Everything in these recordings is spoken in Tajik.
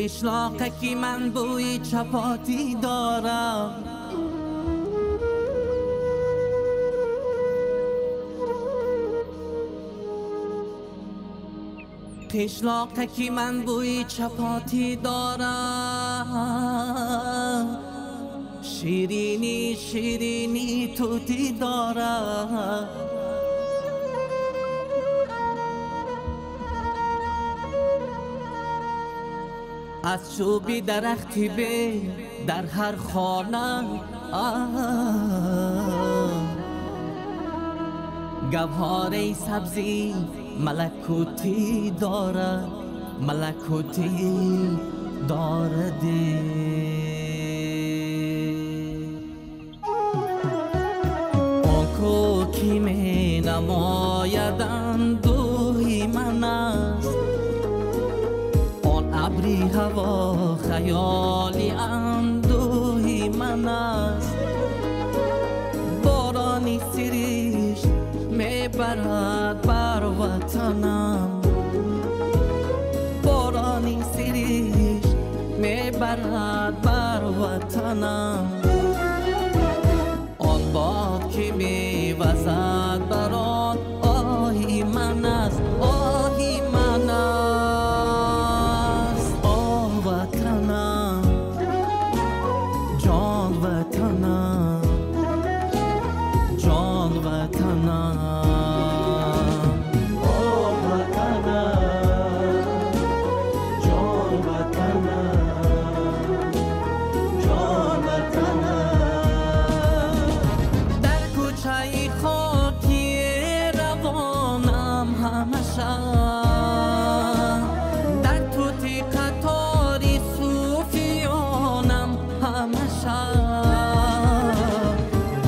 Қишлоқаки ман бӯи чапотӣ дорад. Қишлоқаки ман бӯи чапотӣ дорад. Ширинӣ ширинӣ тутӣ дорад. Аз чӯби дарахти бе дар ҳар хона гавҳораи сабзӣ малакутӣ дорад, малакутӣ дорад. Он ку ки менамояд андӯҳи ман аст, он абри ҳаво хаёли андӯҳи ман аст. Борони сиришт мебарад бар ватанам, борони сиришт мебарад бар ватанам. Он бод ки мевазад бар он оҳи ман аст, оҳи ман аст. Оҳ ватанам, ҷон ватанам, ҷон ватанам. Оҳ ватанам, ҷон ватанам, ҷон ватанам. Дар кӯчаи хоки равонам ҳама шаб, дар тути қатори сӯфиёнам ҳама шаб,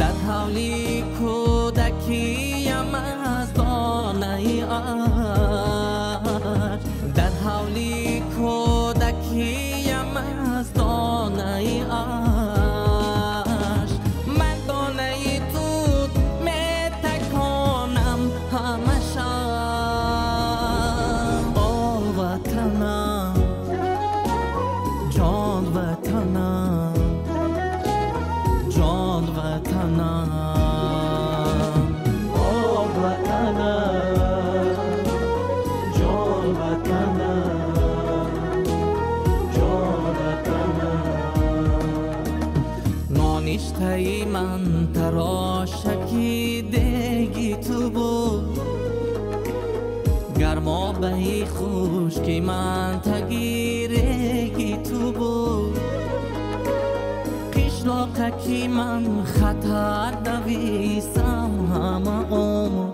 дар ҳавли кӯдакиям аз донаи арш, дар ҳавли кӯдакиям аз донаи арш. Ман донаи тут метаконам ҳама шаб. Оҳ ватанам, ҷон ватанам, ҷон ватанам. Оҳ ватанам, ҷон ватанам, ҷон ватанам. Ноништаи ман тарошаки деги ту буд, гармобаи хушки ман таги реги ту буд. Қишлоқаки ман хатар нависам ҳама умр,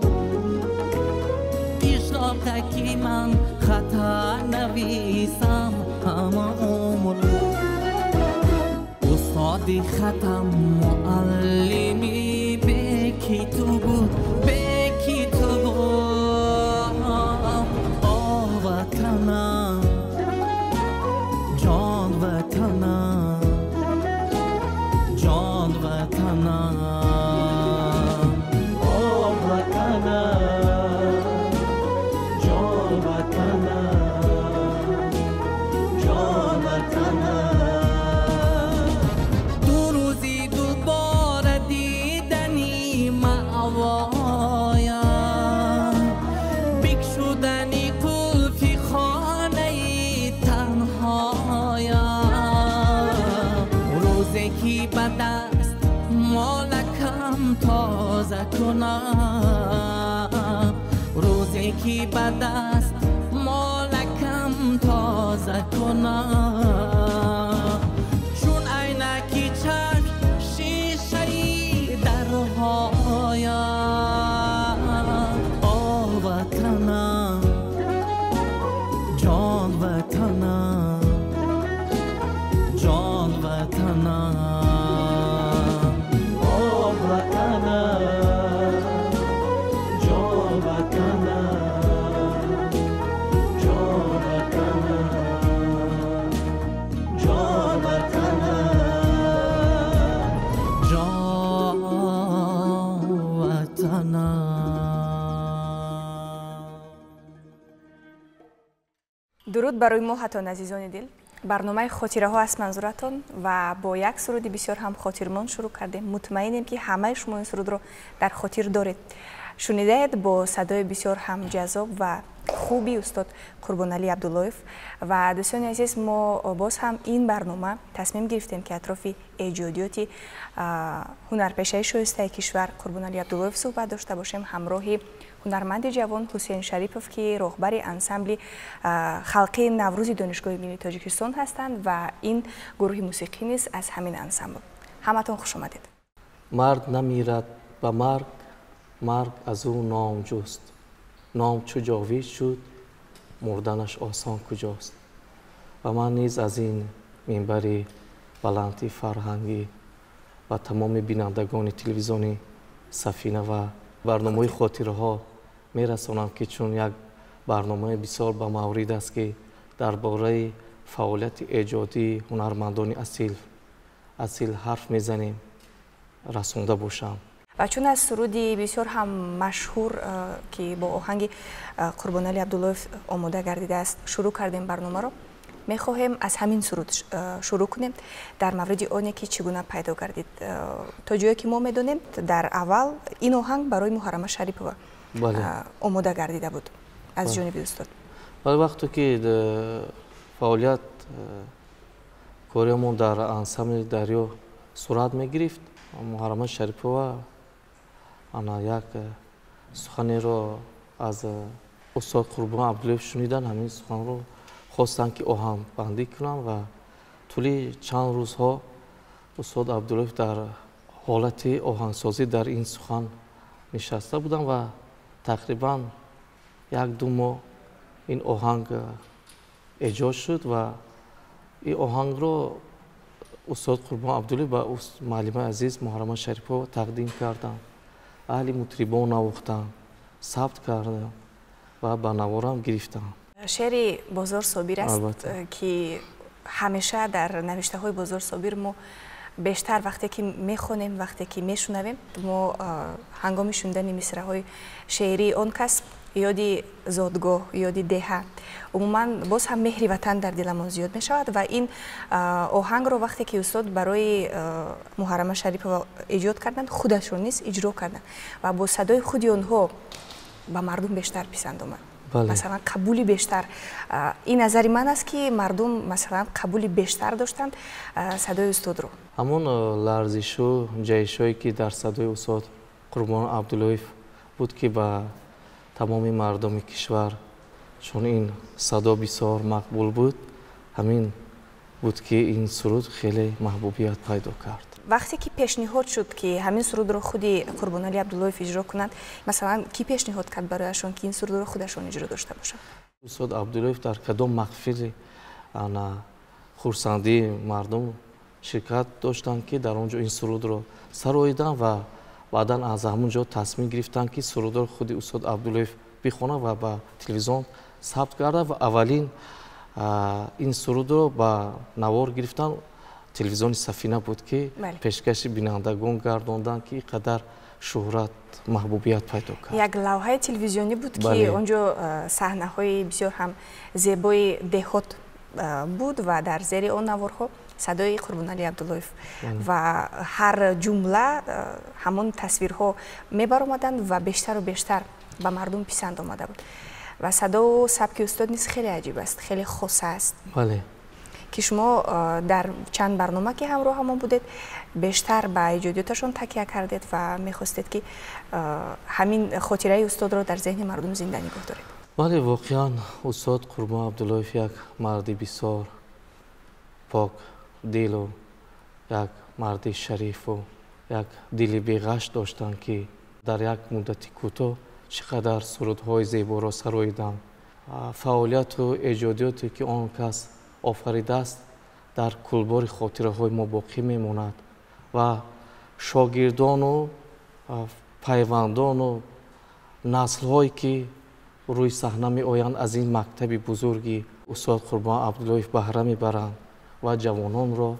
қишлоқаки ман хатар нависам ҳама умр. Устоди хатам муаллими беки ту буд, беки ту буд. Оҳ ватанам, ҷон ватанам, ҷон ватанам. Оҳ ватанам, ҷон ватанам, ҷон ватанам. Ду рӯзи дубора дидани маъвоям, бикшудани қулфи хонаи танҳоям. Рӯзе ки ба даст молакам тоза кунам, рӯзе ки ба даст молакам тоза кунам. Чун айнаки чашм шишаи дарҳоям. Оҳ ватанам, ҷон ватанам, ҷон ватанам. Оҳ ватанам, ҷон ватанам, ҷон ватанам, ҷон ватанам. Ҷон ватанам. Дуруд барои моҳатон, азизони дил. Барномаи хотираҳо аст манзуратон ва бо як суруди бисёр ҳам хотирмон шурӯъ кардем. Мутмаинем, ки ҳамаи шумо ин сурудро дар хотир доред. Шунидаед бо садои бисёр ҳам ҷаззоб ва хуби устод Қурбоналӣ Абдуллоев. Ва дӯстони азиз, мо боз ҳам ин барнома тасмим гирифтем, ки атрофи эҷодиёти ҳунарпешаи шоистаи кишвар Қурбоналӣ Абдуллоев суҳбат дошта бошем ҳамроҳи ҳунарманди ҷавон Ҳусейн Шарипов, ки роҳбари ансамбли халқии Наврӯзи Донишгоҳи миллии Тоҷикистон ҳастанд ва ин гурӯҳи мусиқӣ низ аз ҳамин ансамбл. Ҳаматон хуш омадед. Мард намирад ба марг, марг аз ӯ ном ҷуст. Ном чу ҷовид шуд, мурданаш осон куҷост. Ва ман низ аз ин минбари баланди фарҳангӣ ва тамоми бинандагони телевизиони Сафина ва барномаи хотираҳо мерасонам, ки чун як барномаи бисёр ба маврид аст, ки дар бораи фаъолияти эҷодии ҳунармандони асил ҳарф мезанем, расонда бошам. Ва чун аз суруди бисёр ҳам машҳур, ки бо оҳанги Қурбоналӣ Абдуллоев омода гардидааст, шурӯъ кардем барномаро, мехоҳем аз ҳамин суруд шурӯъ кунем дар мавриди оне, ки чӣ гуна пайдо гардид. То ҷое ки мо медонем, дар аввал ин оҳанг барои Муҳаррама Шарипова омода гардида буд аз ҷониби устод. Вале вақте ки фаъолият кориамон дар ансамбли Дарё сурат мегирифт, Муҳаррама Шарипова ана як суханеро аз устод Қурбон Абдуллоев шунидан, ҳамин суханро хостанд, ки оҳангбандӣ кунанд. Ва тӯли чанд рӯзҳо устод Абдуллоев дар ҳолати оҳангсозӣ дар ин сухан нишаста буданд ва тақрибан 1-2 моҳ ин оҳанг эҷод шуд. Ва ин оҳангро устод Қурбон Абдуллоев ба муаллимаи азиз Муҳаррама Шарипова тақдим карданд. Аҳли мутрибон навохтанд, сабт карданд ва ба наворам гирифтанд. Шеъри Бозор Собир аст, ки ҳамеша дар навиштаҳои Бозор Собир мо бештар вақте ки мехонем, вақте ки мешунавем, мо ҳангоми шунидани мисраҳои шеърии он кас ёди зодгоҳ, ёди деҳа, умуман боз ҳам меҳри ватан дар диламон зиёд мешавад. Ва ин оҳангро вақте ки устод барои Муҳаррама Шарипова эҷод карданд, худашон низ иҷро карданд ва бо садои худи онҳо ба мардум бештар писанд омад. Масалан, қабули бештар, ин назари ман аст, ки мардум, масалан, қабули бештар доштанд садои устодро. Ҳамон ларзишу ҷаҳишҳое, ки дар садои устод Қурбон Абдуллоев буд, ки ба тамоми мардуми кишвар чун ин садо бисёр мақбул буд, ҳамин буд, ки ин суруд хеле маҳбубият пайдо кард. Вақте ки пешниҳод шуд, ки ҳамин сурудро худи Қурбоналӣ Абдуллоев иҷро кунанд, масалан, кӣ пешниҳод кард барояшон, ки ин сурудро худашон иҷро дошта бошанд? Устод Абдуллоев дар кадом маҳфили хурсандии мардум ширкат доштанд, ки дар он ҷо ин сурудро сароиданд ва баъдан аз ҳамон ҷо тасмим гирифтанд, ки сурудро худи устод Абдуллоев бихонад ва ба телевизион сабт карда. Ва аввалин ин сурудро ба навор гирифтан телевизиони Сафина буд, ки пешкаши бинандагон гардонданд, ки ин қадар шӯҳрат, маҳбубият пайдо кард. Як лавҳаи телевизионӣ буд, ки он ҷо саҳнаҳои бисёр ҳам зебои деҳот буд ва дар зери он наворҳо садои Қурбоналӣ Абдуллоев ва ҳар ҷумла ҳамон тасвирҳо мебаромаданд ва бештару бештар ба мардум писанд омада буд. Ва садову сабки устод низ хеле аҷиб аст, хеле хоса аст, ки шумо дар чанд барнома, ки ҳамроҳамон будед, бештар ба эҷодиёташон такя кардед ва мехостед, ки ҳамин хотираи устодро дар зеҳни мардум зинда нигоҳ доред. Бале, воқеан устод Қурбон Абдуллоев як марди бисёр пок дилу як марди шарифу як дили беғаш доштанд, ки дар як муддати кӯтоҳ чӣ қадар сурудҳои зеборо сароиданд. Фаъолияту эҷодиёте, ки он кас офаридааст, дар кулбори хотираҳои мо боқӣ мемонад ва шогирдону пайвандону наслҳое, ки рӯи саҳна меоянд, аз ин мактаби бузурги устод Қурбон Абдуллоев баҳра мебаранд ва ҷавононро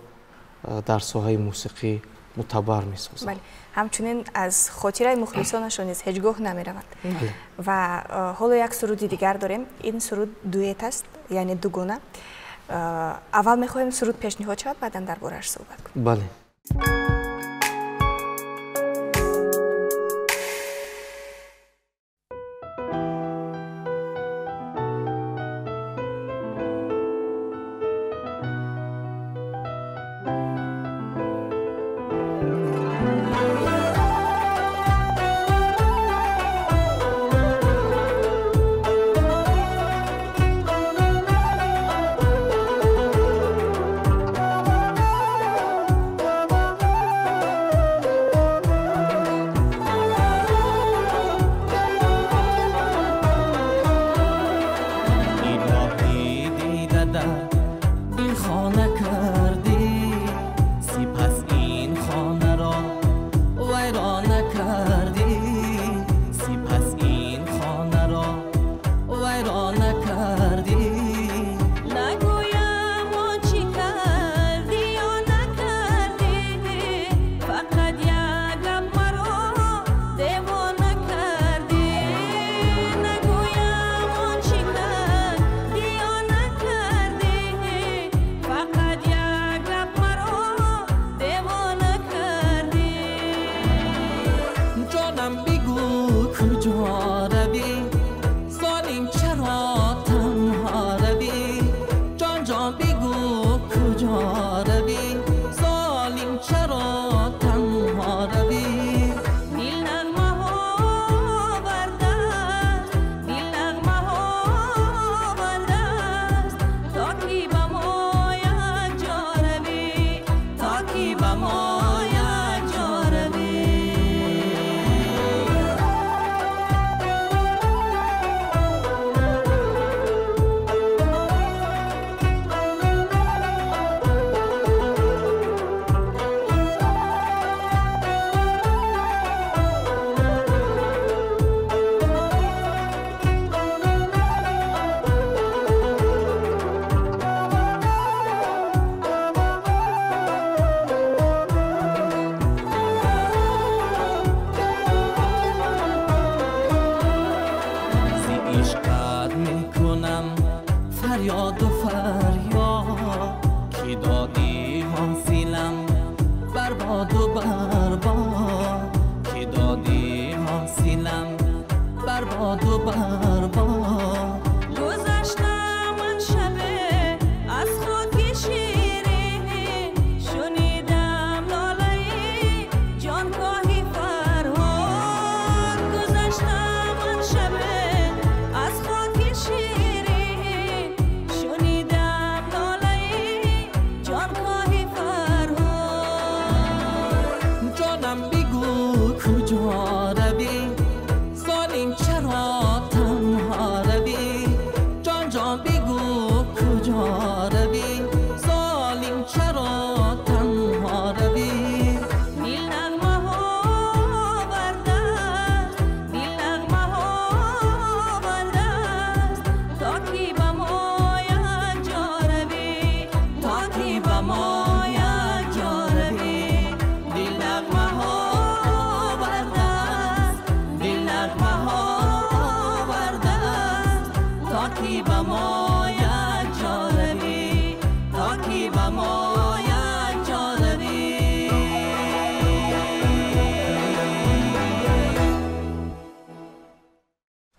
дар соҳаи мусиқӣ мутабар месозанд. Ҳамчунин аз хотираи мухлисонашон низ ҳеҷ гоҳ намераванд. Ва ҳоло як суруди дигар дорем. Ин суруд дуэт аст, яъне дугона. Аввал мехоҳем суруд пешниҳод шавад, баъдан дар борааш суҳбат кунем. Бале.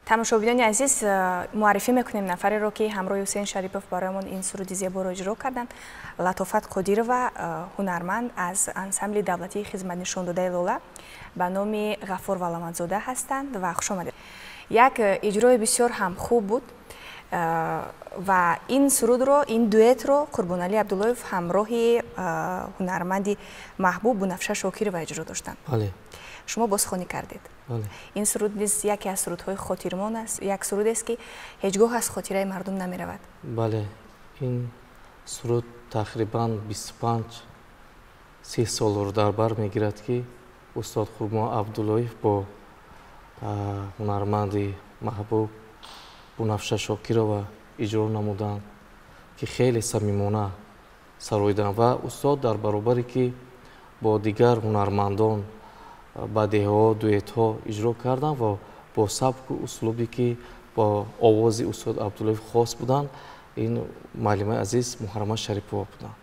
Тамошобинони азиз, муаррифӣ мекунем нафареро, ки ҳамроҳи Ҳусейн Шарипов бароямон ин суруди зеборо иҷро карданд. Латофат Қодирова, ҳунарманд аз ансамбли давлатии хизматнишондодаи Лола ба номи Ғафур Валамадзода ҳастанд ва хуш омадед. Як иҷрои бисёр ҳам хуб буд ва ин сурудро, ин дуэтро Қурбоналӣ Абдуллоев ҳамроҳи ҳунарманди маҳбуб Бунафша Шокирова иҷро доштанд. Шумо бозхонӣ кардед. Ин суруд низ яке аз сурудҳои хотирмон аст, як сурудест, ки ҳеҷ гоҳ аз хотираи мардум намеравад. Бале, ин суруд тақрибан 25-30 солро дар бар мегирад, ки устод Қурбон Абдуллоев бо ҳунарманди маҳбуб Бунафша Шокирова иҷро намуданд, ки хеле самимона сароиданд ва устод дар баробаре ки бо дигар ҳунармандон бадеҳо, дуэтҳо иҷро карданд ва бо сабку услубе ки бо овози устод Абдуллоев хос буданд, Ин муаллимаи азиз Муҳаррама Шарипова буданд.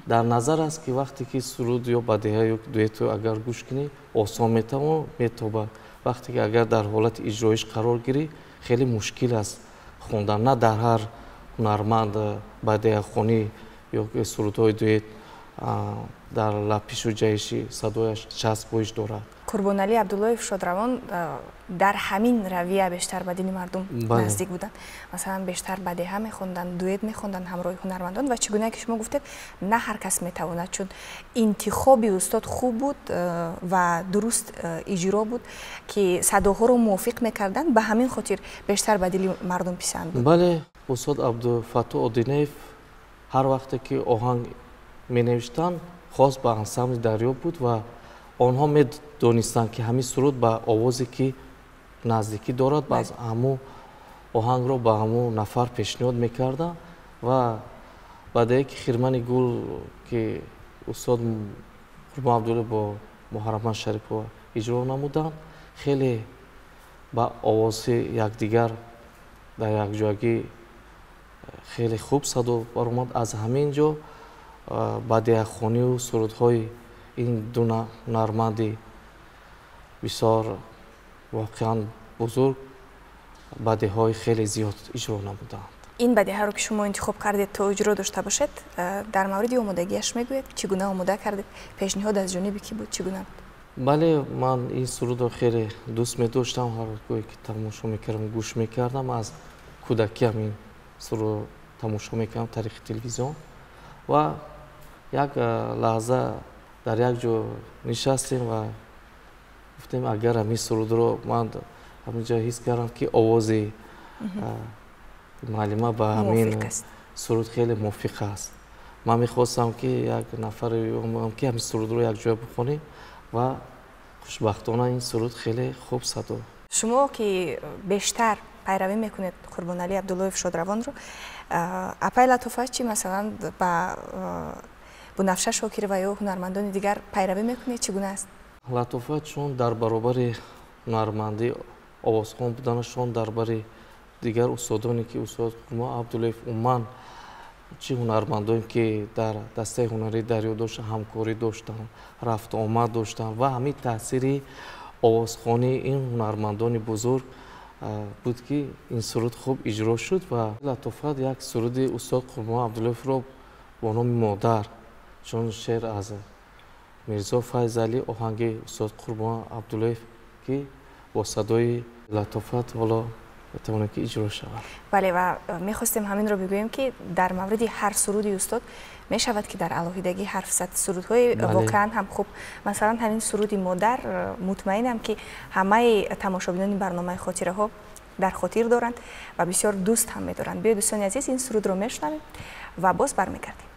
Дар назар аст, ки вақте ки суруд ё бадеҳа ё дуэтро агар гӯш кунӣ, осон метобад. Вақте ки агар дар ҳолати иҷроиш қарор гирӣ, хеле мушкил аст хондан. На дар ҳар ҳунарманд бадеҳахонӣ ё сурудҳои дуэт дар лапишу ҷаҳиши садояш часпоиш дорад. Қурбоналӣ Абдуллоев шодравон дар ҳамин равия бештар ба дили мардум наздик буданд. Масалан, бештар бадеҳа мехонданд, дуэт мехонданд ҳамроҳи ҳунармандон ва чӣ гуна ки шумо гуфтед, на ҳар кас метавонад, чун интихоби устод хуб буд ва дуруст иҷро буд, ки садоҳоро мувофиқ мекарданд, ба ҳамин хотир бештар ба дили мардум писанд буд. Бале, устод Абдуфаттоҳ Одинаев ҳар вақте ки оҳанг менавиштанд, хос ба ансамбли Дарё буд ва онҳо медонистанд, ки ҳамин суруд ба овозе ки наздикӣ дорад, баъз ҳамун оҳангро ба ҳамун нафар пешниҳод мекарданд. Ва баъде ки Хирмани гул, ки устод Қурбон Абдуллоев бо Муҳаррама Шарипова иҷро намуданд, хеле ба овози якдигар дар якҷоягӣ хеле хуб садо баромад. Аз ҳамин ҷо бадеҳахонию сурудҳои ин ду ҳунарманди бисёр воқеан бузург бадеҳаҳои хеле зиёд иҷро намуданд. Ин бадеҳаро ки шумо интихоб кардед то иҷро дошта бошед, дар мавриди омодагиаш мегӯед? Чӣ гуна омода кардед? Пешниҳод аз ҷониби кӣ буд? Чӣ гуна буд? Бале, ман ин сурудро хеле дӯст медоштам. Ҳар гоҳе ки тамошо мекардам, гӯш мекардам. Аз кӯдакиам ин сурудро тамошо мекардам тариқи телевизион. Ва як лаҳза дар як ҷо нишастем ва гуфтем, агар ҳамин сурудро ман ҳаминҷо ҳис кардам, ки овози муаллима ба ҳамин суруд хеле мувофиқ аст. Ман мехостам, ки як нафаре ки ҳамин сурудро якҷоя бихонем ва хушбахтона ин суруд хеле хуб садо. Шумо ки бештар пайравӣ мекунед Қурбоналӣ Абдуллоев шодравонро, апай Латофат чӣ, масалан, ба Бунафша Шокирова ё ҳунармандони дигар пайравӣ мекунед? Чӣ гуна аст? Латофат чун дар баробари ҳунармандӣ овозхон буданашон, дар бари дигар устодоне ки устод Қурбон Абдуллоев, умуман чӣ ҳунармандоне ки дар дастаи ҳунарии Дарё доштанд, ҳамкорӣ доштанд, рафту омад доштанд ва ҳамин таъсири овозхонии ин ҳунармандони бузург буд, ки ин суруд хуб иҷро шуд. Ва Латофат як суруди устод Қурбон Абдуллоевро бо номи Модар, чун шеър аз Мирзо Файзалӣ, оҳанги устод Қурбон Абдуллоев, ки бо садои Латофат ҳоло метавонад ки иҷро шавад. Бале, ва мехостем ҳаминро бигӯем, ки дар мавриди ҳар суруди устод мешавад ки дар алоҳидагӣ ҳарф зад. Сурудҳои воқеан ҳам хуб, масалан ҳамин суруди Модар, мутмаинам ки ҳамаи тамошобинони барномаи хотираҳо дар хотир доранд ва бисёр дӯст ҳам медоранд. Биёед, дӯстони азиз, ин сурудро мешунавем ва боз бармегардем.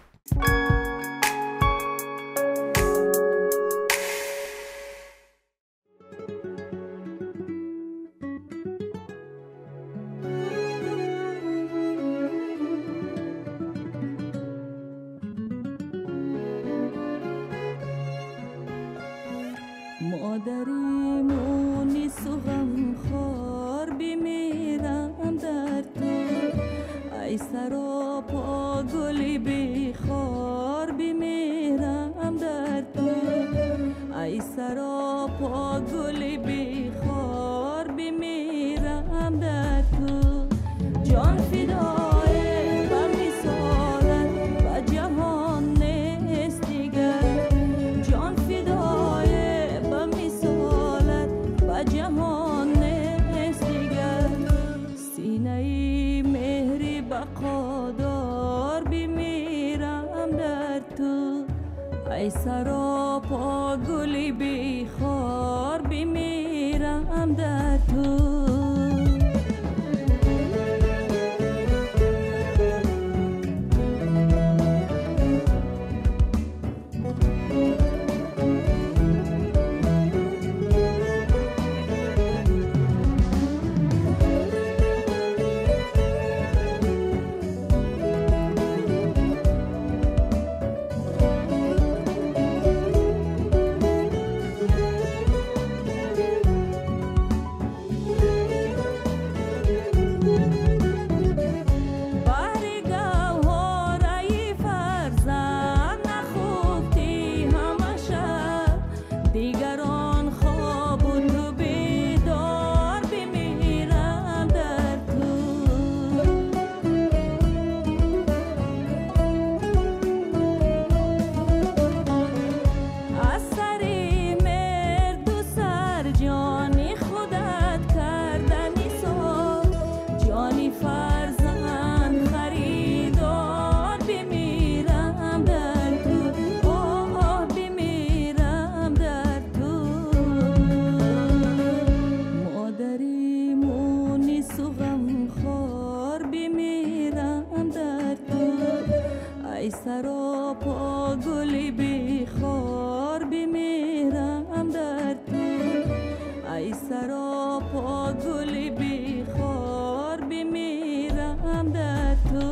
Ай саропо гули бихор бимирам дар ту, ай саропо гули бихор бимирам дар ту.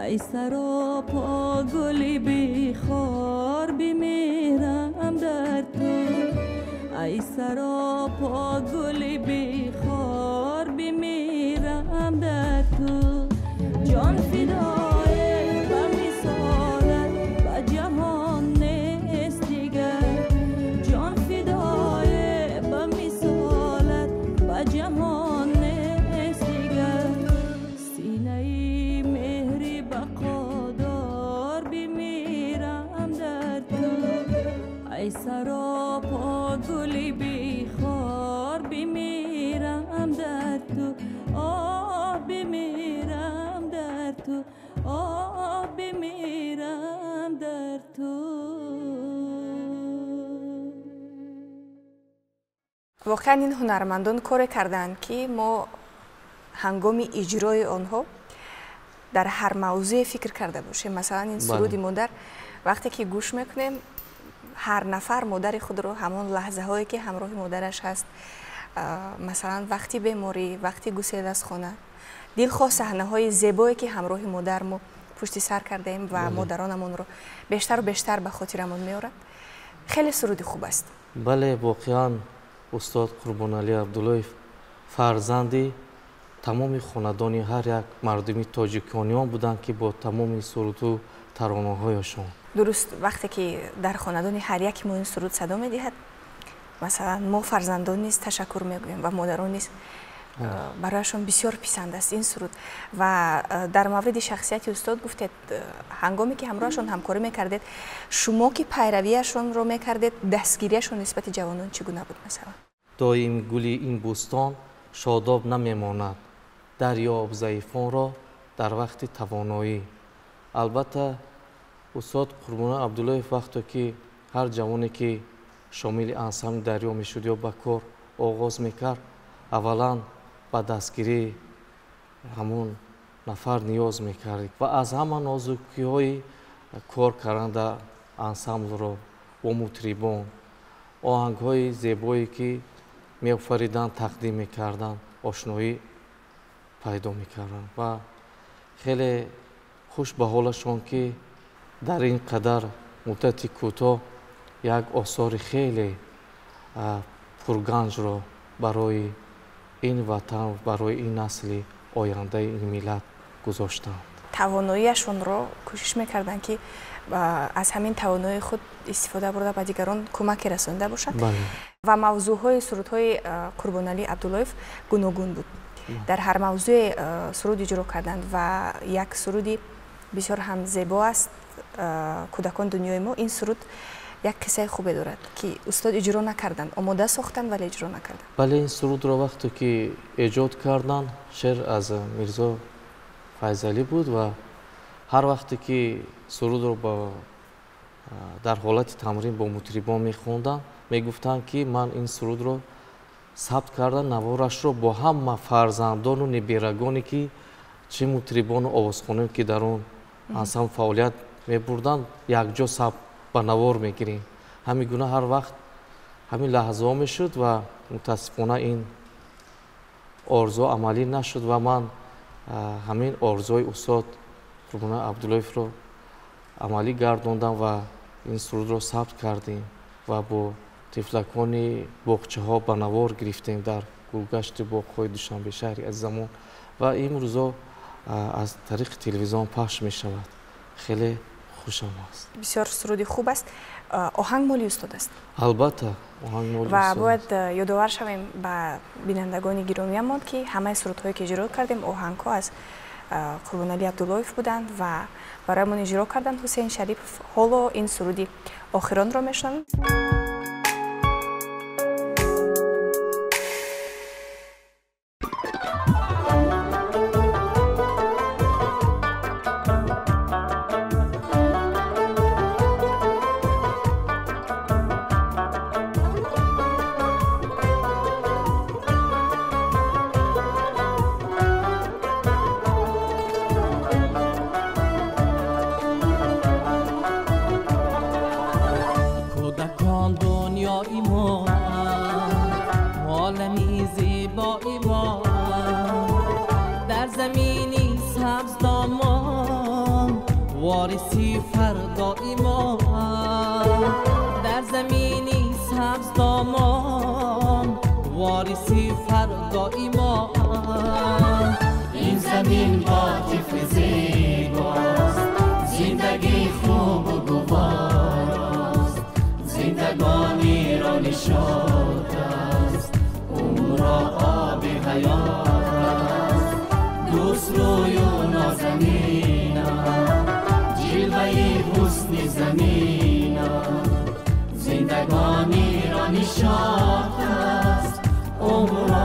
Ай саропо гули бихор бимирам дар ту, ай саропо гули бихор бимирам дар ту. Ҷон фидое ба мисолат ба ҷаҳон нест дигар, ҷон фидое ба мисолат ба ҷаҳон нест дигар. Синаи меҳри бақодор бимирам дар ту, ай саропо гули бихор бимирам дар ту, оҳ бимирам дар ту, оҳ бимирам дар ту. Воқеан ин ҳунармандон коре карданд, ки мо ҳангоми иҷрои онҳо дар ҳар мавзӯе фикр карда бошем. Масалан, ин суруди модар вақте ки гӯш мекунем, ҳар нафар модари худро ҳамон лаҳзаҳое ки ҳамроҳи модараш ҳаст, масалан вақти беморӣ, вақти гусел аз хона, дилхоҳ саҳнаҳои зебое ки ҳамроҳи модар мо пушти сар кардаем ва модаронамонро бештару бештар ба хотирамон меорад. Хеле суруди хуб аст. Бале, воқеан устод Қурбоналӣ Абдуллоев фарзанди тамоми хонадони ҳар як мардуми тоҷикониён буданд, ки бо тамоми суруду таронаҳояшон. Дуруст, вақте ки дар хонадони ҳар яки мо ин суруд садо медиҳад, масалан мо фарзандон низ ташаккур мегӯем ва модарон низ барояшон бисёр писанд аст ин суруд. Ва дар мавриди шахсияти устод гуфтед, ҳангоме ки ҳамроҳашон ҳамкорӣ мекардед, шумо ки пайравияшонро мекардед, дастгирияшон нисбати ҷавонон чӣ гуна буд масалан? Доим гули ин бӯстон шодоб намемонад, дарёб заифонро дар вақти тавоноӣ. Албатта устод Қурбоналӣ Абдуллоев вақте ки ҳар ҷавоне ки шомили ансамбли дарё мешуд ё ба кор оғоз мекард, аввалан ба дастгирии ҳамон нафар ниёз мекард ва аз ҳама нозукиҳои кор кардан дар ансамблро бо мутрибон, оҳангҳои зебое ки меофариданд, тақдим мекарданд, ошноӣ пайдо мекарданд ва хеле хуш ба ҳолашон, ки дар ин қадар муддати кӯтоҳ як осори хеле пурганҷро барои ин ватан, барои ин насли ояндаи ин миллат гузоштанд. Тавоноияшонро кӯшиш мекарданд, ки аз ҳамин тавоноии худ истифода бурда ба дигарон кӯмаке расонида бошанд. Ва мавзӯъҳои сурудҳои Қурбоналӣ Абдуллоев гуногун буд. Дар ҳар мавзӯе суруд иҷро карданд ва як суруди бисёр ҳам зебо аст, кӯдакон дунёи мо. Ин суруд як қиссаи хубе дорад, ки устод иҷро накарданд, омода сохтанд, вале иҷро накарданд. Бале, ин сурудро вақте ки эҷод карданд, шеър аз Мирзо Файзалӣ буд ва ҳар вақте ки сурудро дар ҳолати тамрин бо мутрибон мехонданд, мегуфтанд, ки ман ин сурудро Сабт карда наворашро бо ҳама фарзандону неберагоне ки чӣ мутрибону овозхоное ки дар он ансамбл фаъолият мебурданд, якҷо сабт ба навор мегирем. Ҳамин гуна ҳар вақт ҳамин лаҳзаҳо мешуд ва мутаассифона ин орзу амалӣ нашуд ва ман ҳамин орзуи устод Қурбоналӣ Абдуллоевро амалӣ гардондам ва ин сурудро сабт кардем ва бо тифлакони боғчаҳо ба навор гирифтем дар гулгашти боғҳои Душанбе шаҳри азизамон ва имрӯзо аз тариқи телевизион пахш мешавад. Хеле хушам аст. Бисёр суруди хуб аст. Оҳанг моли устод аст. Албатта, оҳанг моли устод аст. Ва бояд ёдовар шавем ба бинандагони гиромиамон, ки ҳамаи сурудҳое ки иҷро кардем, оҳангҳо аз Қурбоналӣ Абдуллоев буданд ва бароямон иҷро карданд Ҳусейн Шарипов. Ҳоло ин суруди охиронро мешунавем. Зиндагониро нишот аст, умрро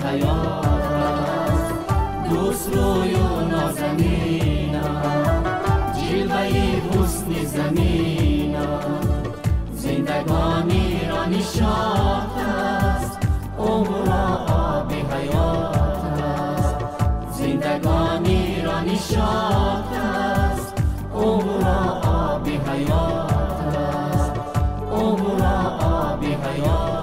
حیات است دوست روی و نازنین جلوه حسن زمین زندگانی را نشاط است عمر آب حیات است زندگانی را نشاط است عمر آب حیات است عمر آب حیات.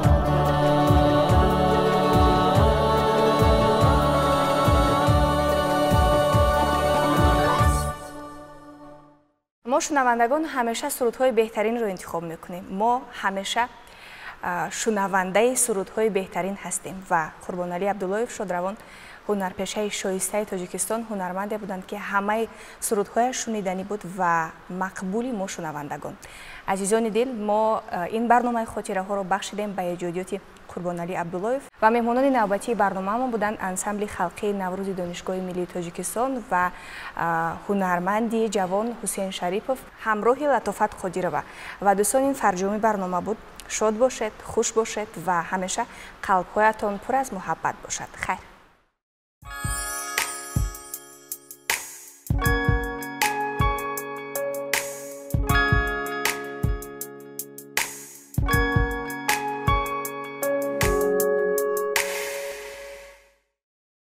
мо шунавандагон ҳамеша сурудҳои беҳтаринро интихоб мекунем. Мо ҳамеша шунавандаи сурудҳои беҳтарин ҳастем ва Қурбоналӣ Абдуллоев шодравон ҳунарпешаи шоистаи Тоҷикистон ҳунарманде буданд, ки ҳамаи сурудҳояш шуниданӣ буд ва мақбули мо шунавандагон. Азизони дил, мо ин барномаи хотираҳоро бахшидем ба эҷодиёти Қурбоналӣ Абдуллоев ва меҳмонони навбатии барномаамон буданд ансамбли халқии Наврӯзи Донишгоҳи миллии Тоҷикистон ва ҳунарманди ҷавон Ҳусейн Шарипов ҳамроҳи Латофат Қодирова. Ва дӯстон, ин фарҷоми барнома буд. Шод бошед, хуш бошед ва ҳамеша қалбҳоятон пур аз муҳаббат бошад. Хайр.